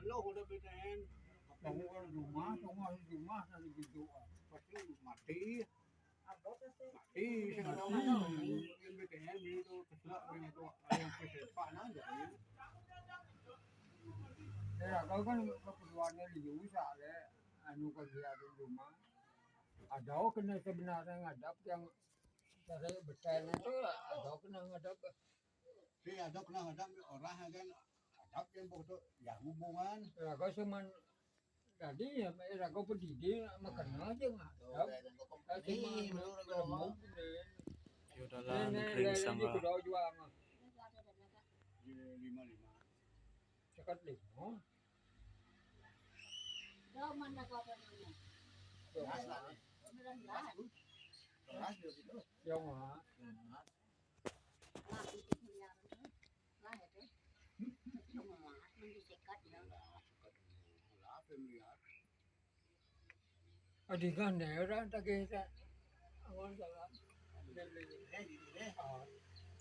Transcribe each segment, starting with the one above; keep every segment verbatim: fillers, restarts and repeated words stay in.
Lo udah B T N, bangun rumah, rumah, rumah, nanti gitu. Pasti mati. Mati, saya nggak tahu. Yang B T N itu keselak, yang itu, yang keselak, nah, jadi. Ya, kau kan keperluannya di Yusa, le. Anu, kerja di rumah. Ada kena sebenarnya ngadap yang cari betul itu, ada kena ngadap. Si ada kena ngadap orang aja, ngadap yang betul, ya hubungan. Ya, kau cuman tadi ya, ya, kau pedidi, makan aja ngadap. Tuh, kayak nggak kompeni, cuma menurut gua. Rembuk deh. Ya udahlah, ini, ini, ini, ini kedua juga, mah. Di lima lima. Sekat lima. Jauh mana kau namanya? Keras lah. Beneran keras. Keras dia gitu. Yang mana? Nah, itu miliar. Lah, itu. Cuma mas, mesti sekat, ya. Lah, sekat. Lah, miliar. Adikan deh, orang tak kira. Awal salah. Eh, gitu deh. Ah.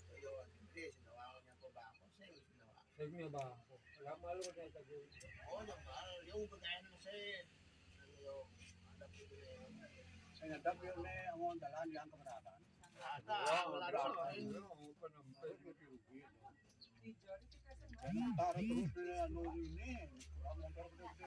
Ayo, gede, sini awalnya kok bangun, saya sini awal. Saya punya bangku. Lama lu udah tak kira. Oh, yang baru, dia udah kayak saya. Ayo, ada gitu deh. Saya ngadap dia nih, mau jalan yang keberatan. Ada, ada. Ntar terus dia anu ini, kurang motor gede-gede.